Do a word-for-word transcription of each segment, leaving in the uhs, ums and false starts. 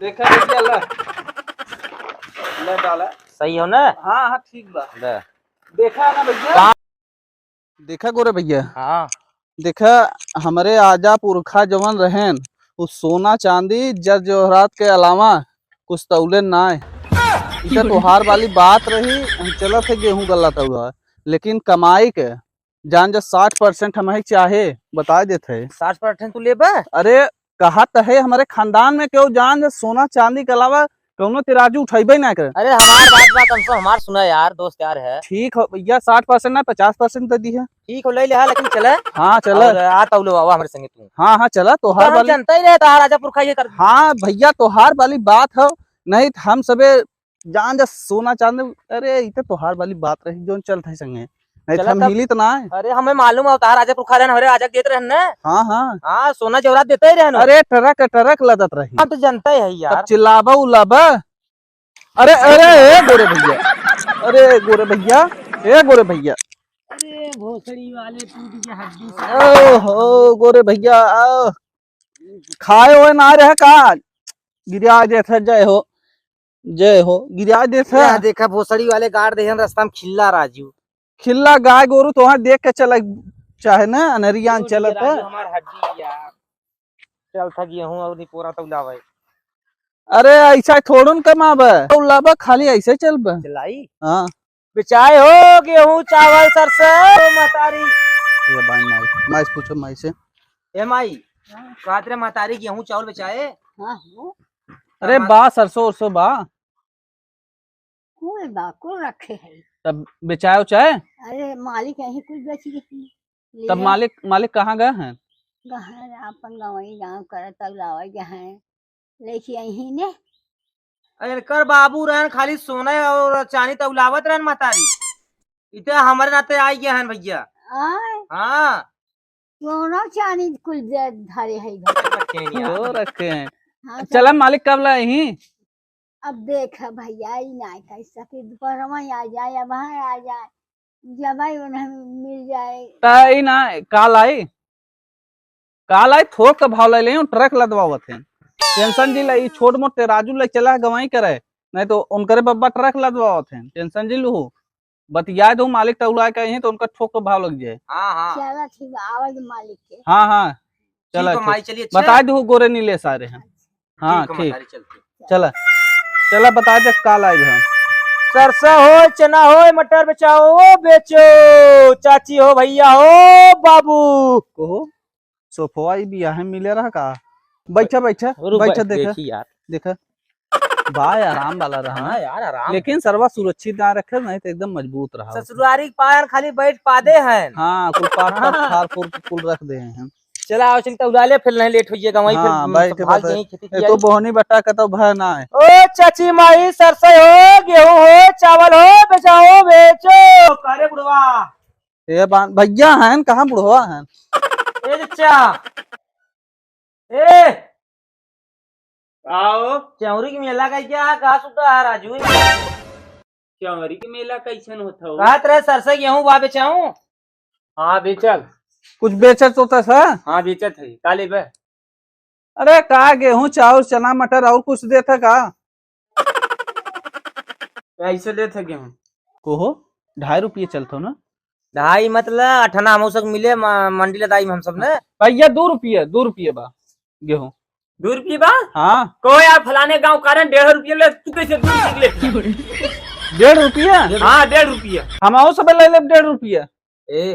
देखा भैया, ला। ला डाला। सही हो ना? हाँ, हाँ, ठीक बा। ला। देखा ना भैया? देखा गोरे भैया। हाँ। देखा, हमरे आजा पुरखा जवन रहेन, उ सोना चांदी जर जवाहरात के अलावा कुछ तौले नाय। इनका तोहार वाली बात रही, हम चलत है गेहूं गल्ला तौला, लेकिन कमाई के जान जा साठ percent हमही चाहे, बताइ देत है। साठ percent तू लेबे? अरे, कहा त है, हमरे खानदान में केहू जान जा सोना चांदी के अलावा कौनो तराजू उठइबे ना करे। अरे, हमार बात बा, कम से कम हमार सुना यार, दोस्त यार है। ठीक हो भैया, साठ percent ना, पचास percent दे दी है। ठीक हो, ले ले, हाँ, लेकिन चले। हाँ, चले। और आ तौलो आवा हमरे संगे तू। हाँ, हाँ, चला, तोहार तो हम वाली जनता ही रहे, तोहार राजा पुरखा ये कर। हाँ भैया, तोहार वाली बात हो, नहीं त हम सबे जान जा सोना चांदी, अरे, ई त तोहार वाली बात रही, जोन चलत है संगे, नहीं त चला हम तब। हिली त ना है। अरे, हमें मालूम है, तोहार राजा पुरखा रहन, हमरे राजा के देत रहन ना। हाँ, हाँ। हाँ, सोना जेवरात देते ही रहन। अरे, ट्रक, ट्रक लदत रही। हम तो जनता ही है यार। तब चिल्लाबा उल्लाबा। अरे, अरे, ए गोरे भैया, अरे गोरे भैया, ए गोरे भैया। अरे, भोसड़ी वाले टूट के हड्डी से। ओहो, गोरे भैया, आ, खाए हुए ना रहे का? गिरा देत है, जय हो, जय हो, गिरा देत है। या देखा, भोसड़ी वाले गाड़ देहन रास्ता में खिल्ला राजू। खिल्ला गाय गोरू तोहार देख के चला चाहे ना, अनरिया दूध चलत है। राजू हमार हड्डी यार। चल था गेहूं और निपोरा तौलावे। अरे, ऐसा थोड़ुन कमाबे, तौलाबे खाली ऐसे चलबे। चलाई? हाँ। बेचाए हो गेहूं, चावल, सरसों, महतारी। ये बाई माई, माई से पूछो, माई से। ए माई, हाँ। कहत रहे महतारी गेहूं, चावल बेचाए? हाँ, हो। अरे हमार बा, सरसों उरसों बा। कुल बा, कुल रखे है। तब बेचाए उचाए? अरे, मालिक यहीं कुल बेच गई। ले तब जा। मालिक, मालिक कहाँ गए हैं? गए हैं, अपन गंवई गाँव करत तौलावे गए हैं। लेके यहीं ने। अरे, इनकर बाबू रहन, खाली सोना और चांदी तौलावत रहन महतारी। इते हमरे नाते आई गए हैं भैया। आय। हाँ। सोना चांदी कुल दे धरे है घर। रखे हैं यार। हो रखे हैं। हाँ, चला, सब मालिक कब लाए ही? अब देख भैया, ई ना कह सके, दोपहरवा आ जाए, अब आ जाए, जब आई उन्हें मिल जाए। त ई ना, काल आई, काल आई, थोक के भाव ले ले, ट्रक लदवावत हैं। टेंशन जी ले, ई छोट मोट तराजू ले चला गवाई करे, नहीं तो उनकरे बब्बा ट्रक लदवावत हैं। टेंशन जी लूहू, बतिया दो, मालिक तौला के आई हैं तो उनका थोक के भाव लग जाए। हाँ, हाँ। चला ठीक बा, आवाज मालिक के। हाँ, हाँ, चला ठीक बा, ठीक। माई, चलिए, अच्छा। बता दो, गोरे नीले सारे हैं। हाँ, ठीक है, ठीक। महतारी, चलते हैं। चला, चला, बता दे, काल आइब हम। सरसों हो, चना हो, मटर बेचाओ, बेचो। चाची हो, भैया हो, बाबू। कहो, सोफवा ई बियाहे मिले रहा का? बैठा, बैठा, रुक, बैठा, बैठ, देखा, देखी यार। देखा। बा, आराम वाला रहा। हाँ यार, आराम। लेकिन सरवा सुरक्षित ना रखे, नहीं तो एकदम मजबूत रहा। ससुरारी के पार खाली बैठ पादे हैं। हाँ, कुल पार, हाँ। फार फूर के कुल रख दे हैं। चला, आओ, चल, तौला ले, फिर नहीं लेट होइए, गंवाई, फिर हाँ, बैठ के भाग बता। जाई खेती ए, किया तो है। बोहनी बट्टा का तो भय ना है। ओ चाची माई, सरसों हो, गेहूं हो, चावल हो, बेचाओ, बेचो। का रे बुढ़वा? ए बान-, भैया हैं, कहाँ बुढ़वा हैं? ए चचा। ए। आओ। चौरी के मेला का क्या, का सुधा है राजू? चौरी के मेला कैसन होत हो? कहत रहे सरसों गेहूं बा बेचाऊं? हाँ, बेचल। कुछ बेचत होता सा? हाँ, बेचत है। का लेबे? अरे, का गेहूं, चाउर, चना, मटर और कुछ देता का? कैसे लेत है गेहूं? को हो, ढाई रुपये चलत हो ना? ढाई मतलब अठना हम सब मिले म-, मंडी लदाई में हम सब ने। भैया, दो रुपये, दो रुपये बा गेहूं। दो रुपये बा? हाँ। को यार, फलाने गांव कारण डेढ़ रुपये ले, तू कैसे दो रुपये ले? डेढ़ रुपये? हाँ, डेढ़ रुपये। हम आओ सब ले लेब डेढ़ रुपये। ए।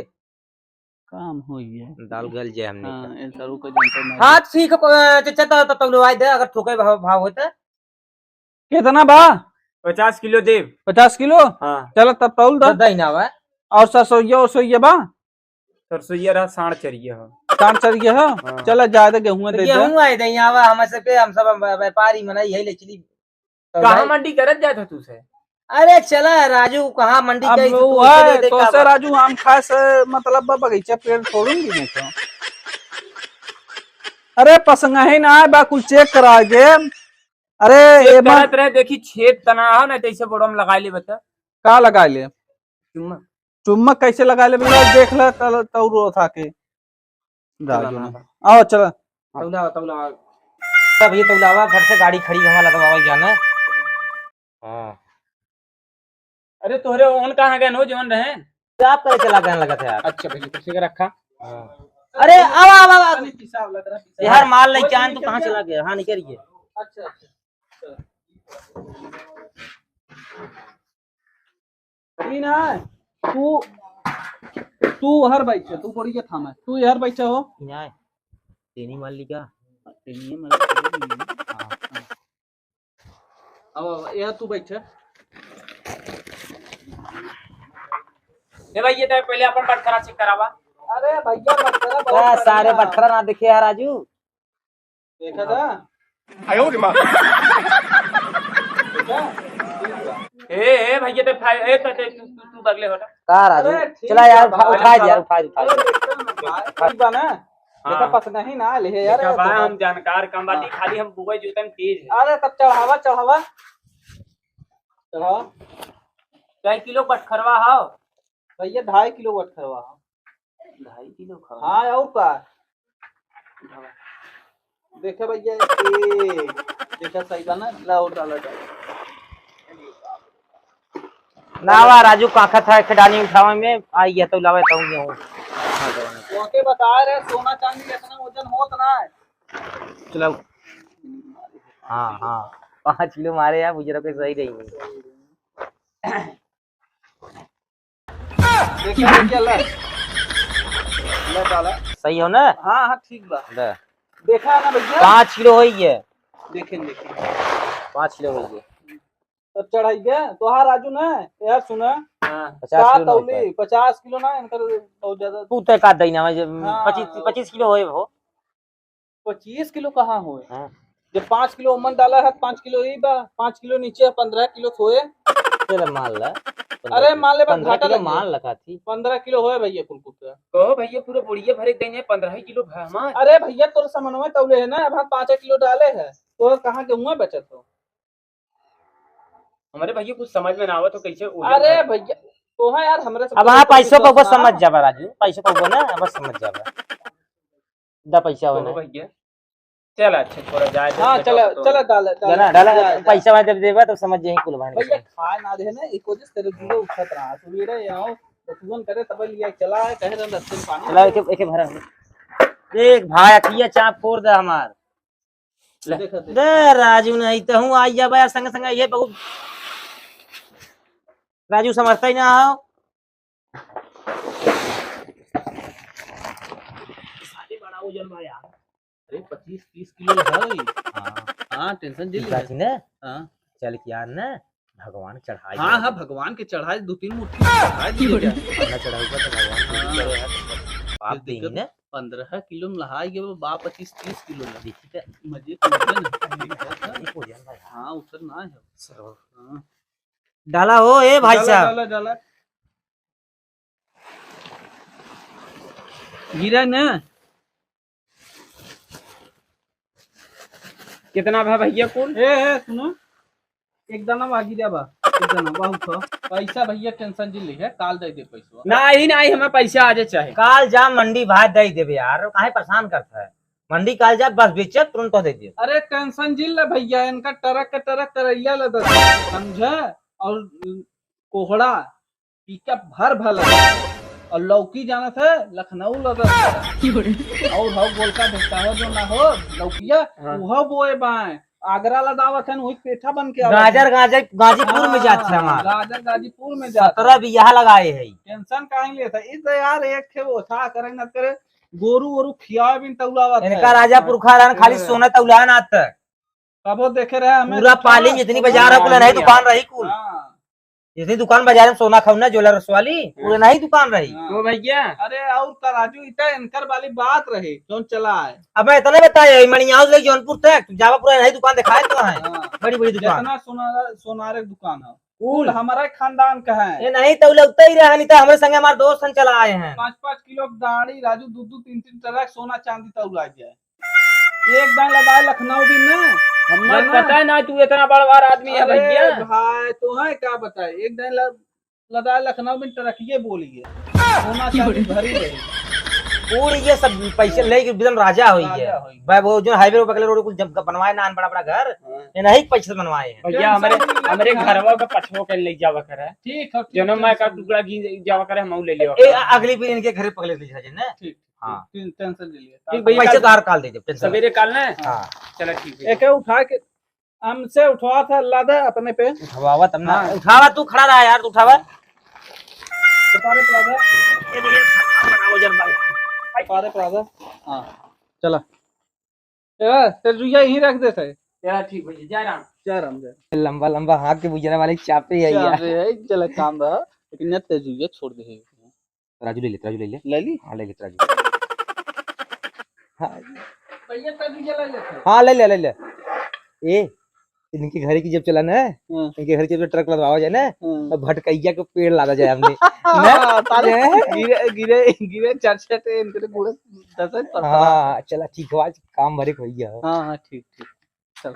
काम होई है। दाल गल जाए हमने हाँ, का। इन सरू को जानते नहीं। हाँ, ठीक है, प-, चचा, तो, तो, तो लो, आए दे, अगर ठोके भाव, भाव होता। कितना बा? पचास किलो देब। पचास किलो? हाँ। चलो, तब तौल दो। दे ही ना बा। और सरसोइया, उरसोइया बा? सरसोइया रहा, साढ़ चरिया हो। साढ़ चरिया हो? हाँ। चलो, ज्यादा गेहूं तो दे दे। गेहूं आए दे, यहाँ बा, हम सबके, हम सब व्यापारी मनई है, ले चली। तो कहाँ भाई मंडी करत जात हो तू से? अरे चला राजू, कहाँ मंडी अब गई वो तू है, उसे ले दे तो का से बा? राजू, आम खाए से मतलब बा, बगीचा पेड़ छोड़ूंगी नहीं तो। अरे पसंग ही ना है बा, कुल चेक करा के। अरे चेक एमा करत रहे, देखी छेद तना हो ना, तो ऐसे बड़ो में लगा ले बता। का लगा ले? चुम्मा। चुम्मा कैसे लगा ले भैया? देख ले तल-, तौरो था के। चला राजू ना। ने। आओ चला। तौलावा, तौलावा। भैया तौलावा, फट से गाड़ी खड़ी, हमारा लगवावा जाना। हाँ। अरे तोहरे ओन कहाँ गए हो जौन रहे? साफ करे चला गए लगत है यार। अच्छा भैया, कुर्सी का रखा। हाँ। अरे आवा, आवा, आवा। यार माल नहीं चान, तू कहाँ चला गया? हाँ, निकल गया। अच्छा, अच्छा। ई ना, तू, तू हर बैठे, तू बोरी के थामे, तू हर बैठे हो। यहाँ है। तेनी मालिका। तेनी मालिका। हाँ। अब, अब, यह तू बैठे। ए भाई, ये तो पहले अपन बटखरा check करावा। अरे भैया, बटखरा बहुत बा, सारे बढ़िया। बटखरा ना देखे यार राजू। देखा था? आयो रे माँ। देखा? ए, ए, भैया, ते भाई, ए, ते, ते, तू, तू, तू बगले हटा। का राजू? अरे, ठीक चला यार, बा, उठा, भाई। उठा दे यार, उठा दे, उठा दे। अरे, एकदम भाई, ठीक बा ना? हाँ। देखा, पस नहीं ना, ले यार, देखा, भाई, देखा। हम जानकार कम बाटी, हाँ। खाली हम बुआई जूतन तेज है। अरे, तब चढ़ावा, चढ़ावा। चढ़ावा। ढाई किलो बटखरवा हो। भैया, ढाई किलो बटखरवा हो। ढाई किलो खाओ। हाँ, और का? देखा भैया, ये देखा सही बा ना? लाओ, डाला, डाला। ना वा राजू, काखत है खेडानी उठावे में, आ ये तो लावे तो ये हूँ। ओके, बता रहे, सोना चांदी इतना वजन होत ना है। चलो। हाँ, हाँ, पाँच किलो मारे यार, बुजुर्ग के सही रही। देखिए, देखिए, ले। ले डाला। सही हो ना? हाँ, हाँ, ठीक बा। ले। देखा है ना भैया? पाँच किलो होई है। देखें, देखें। पाँच किलो होई है। तो चढ़ाई दे, तोहार राजू ना, यार सुना। हाँ। पचास का किलो ना होई तौली, पाए। पचास किलो ना, इनकर बहुत ज्यादा। तू तय का दई ना, मैं जे हाँ। पच्चीस, पच्चीस किलो होए हो। पच्चीस किलो कहाँ होए? हाँ। जब पाँच किलो ओमन डाला है, पाँच किलो ई बा, पाँच किलो नीचे है, पन्द्रह किलो सोए। चल, मान ला। अरे, मान ले, बस पन्द्रह घाटा किलो लग गया। मान लगा थी। पन्द्रह किलो होए भैया, कुल कुल के। कहो भैया, पूरा बोरिया भरे देने, पन्द्रह ही किलो भा हमार। अरे भैया, तोर समनवे तौले है ना, अब हम पाँच किलो डाले है, तो कहाँ गेहूं बचत हो? हमारे भैया कुछ समझ में ना आवत हो, कैसे ओजन अरे है? भैया, तो है यार, हमरे से अब पूछे हाँ, तो पैसों विश्वास पर ना। समझ जाबा राजू, पैसों पर ना, बस समझ जाबा। दा पैसा हो कहो ना। भैया, चल अच्छा, थोड़ा जाए दे, हाँ, देखो चला, तो। चला, डाला, डाला, डाला, डाला, डाला। पैसा वहाँ जब देबा, तब समझ जाएंगे कुल बहन भैया, के। खाए ना दे ना, एक वजह से तेरे जुड़े उठत रहा, सुबेरे आओ, तो तुरंत करे, तब लिया चला है, कहे रहे, रस्ते में पानी चला, दे। एके, एके भरा। देख भाई, अखिया चाप फोड़ दे हमार। ले, देखा, देखा। दे राजू, नहीं तो हूँ आई जाबा यार, संगे संगे ये बहुत राजू समझता ही ना हो। साले बड़ा वजन बा यार। अरे पच्चीस तीस किलो है। हाँ। हाँ, tension जी ठीक ले। बात है ना? हाँ। चल के यार ना, भगवान चढ़ाई हाँ, दे। हाँ, भगवान के चढ़ाई, दो तीन मुट्ठी चढ़ाई दिया जाए। अपना चढ़ाई का तो भगवान को हाँ। दिया यार, पाप फिर देंगे दिक्कत ना। पन्द्रह किलो में लहाई गए, बा पच्चीस तीस किलो में। देखी तो। मजे तो उठे ना। ये हो जाएगा यार। हाँ, उठत ना है। सर। हाँ। डाला हो, ए भाई डाला, साहब। डाला, डाला। गिरा ना। कितना भा भैया कुल? ए, ए, सुनो। एक दाना बा, गिरा बा। एक दाना, बहुत हो। पैसा भैया tension जी ली है, काल दे दे पैसा। नहीं, नहीं, हमें पैसा आज चाहे। काल जा मंडी भाई दे देबे यार, काहे परेशान करता है? मंडी काल जा, बस बेचे, तुरंत तो दे दे। अरे tension जी ले भैया, इनका ट्रक के ट्रक करैला ले दे, समझे? और कोहड़ा pickup भर भर लगा। और लौकी जाना था लखनऊ लगा। और हो गोलका ढेकावा जो ना हो लौकिया, हाँ। वो बोए बाएं। आगरा लदावत है, वही पेठा बन के आवत है। गाजर, गाजर, गाजीपुर में जात है हाँ, हमार। गाजर गाजीपुर में जात है। सत्रह बीघा लगाए है। Tension काहे लेता? ई तो यार एक ठे ओछा करे न करे, गोरू वोरू खियावे बिन तौलावत है। इनका राजा पुरखा रहन, खाली हाँ। सोना तौलान आता। कबो देखे रहे हमें पूरा दुकान, पाली में जितनी कबो बाजार है, कुल नहीं दुकान रही कुल। हाँ। जितनी दुकान बाजार में सोना खौना ज्वेलर्स वाली, हाँ। पूरे नहीं दुकान रही। हाँ। तो भैया। अरे और का राजू, इतना एनकर वाली बात रही, जौन चला है। अब मैं इतने बताए, मणियाव से जौनपुर तक, तू जावा पूरा नहीं दुकान दिखाए तो है। हाँ। बड़ी बड़ी दुकान। जितना सोनार, सोनार के दुकान है। कुल। कुल हमारा खानदान का है। ये नहीं तो लगता ही रहा, नहीं तो हमारे संगे हमारे दोस्त हम चला आए हैं। पाँच पाँच किलो गाड़ी राजू, दो दो तीन तीन ट्रक सोना चांदी तौला गया है। एक दान लदाए लखनऊ बिन ना। हमार जाना? पता है ना, तू इतना बड़वार आदमी है अरे भैया। भाई, तो है क्या बताए, एक दान ल-, लदाए लखनऊ बिन ट्रकिए बोलिए। सोना चांदी भरी रही। पूरी ये सब पैसे लेके एकदम राजा होई है। राजा होई। भाई, वो जो हाईवे पे बगले रोड कुल जब बनवाए ना, बड़ा बड़ा घर, हाँ। ये नहीं पैसे बनवाए हैं। भैया, हमरे, हमरे घरवा के पछवा के ले जावा करे। ठीक है, ठीक, जनो मैं का टेंशन टुकड़ा गिन जावा करे, हम ले लेवा ए, करे। अगली भी इनके घरे पगले ले जाए ना। ठीक, हाँ। ठीक, टेंशन ले लिया। ठीक भैया, पैसे काल तो हर काल दे दे, टेंशन। सवेरे काल ना? हाँ। चला ठीक है। एके उठा के हमसे उठवा था, लादा अपने पे। उठवावा तब ना। हाँ। उठावा, तू खड़ा रहा यार, तू उठावा। उतारे पड़ा था। ये देखिए, सरकार बड़ा वजन वाला। उतारे पड़ा था। हाँ, चला। ए, तेजुइया यहीं रख देते। चला ठीक भैया, जय राम। जय राम, जय राम। लंबा लंबा हाथ के बुझने वाले चापे है यार। चापे है, चला काम रहा, लेकिन ये तेजुइया छोड़ दे। राजू ले ले, राजू ले ले। ले ली? हाँ, ले ले, राजू। हाँ। भैया, तेजुइया ले लेते। हाँ, ले ले, ले ले। ए, इनके घर की जब चला ना, हाँ। इनके घर की जब ट्रक लदवावा जाए ना, हाँ। अब भटकैया के पेड़ लादा जाए हमने। हाँ, ना? तारे हैं? गिरे, गिरे, गिरे चार छह टे इनके गुड़े दस पड़ता। हाँ, चला ठीक है, आज काम भरे को भैया। हाँ, हाँ, ठीक, ठीक। चल।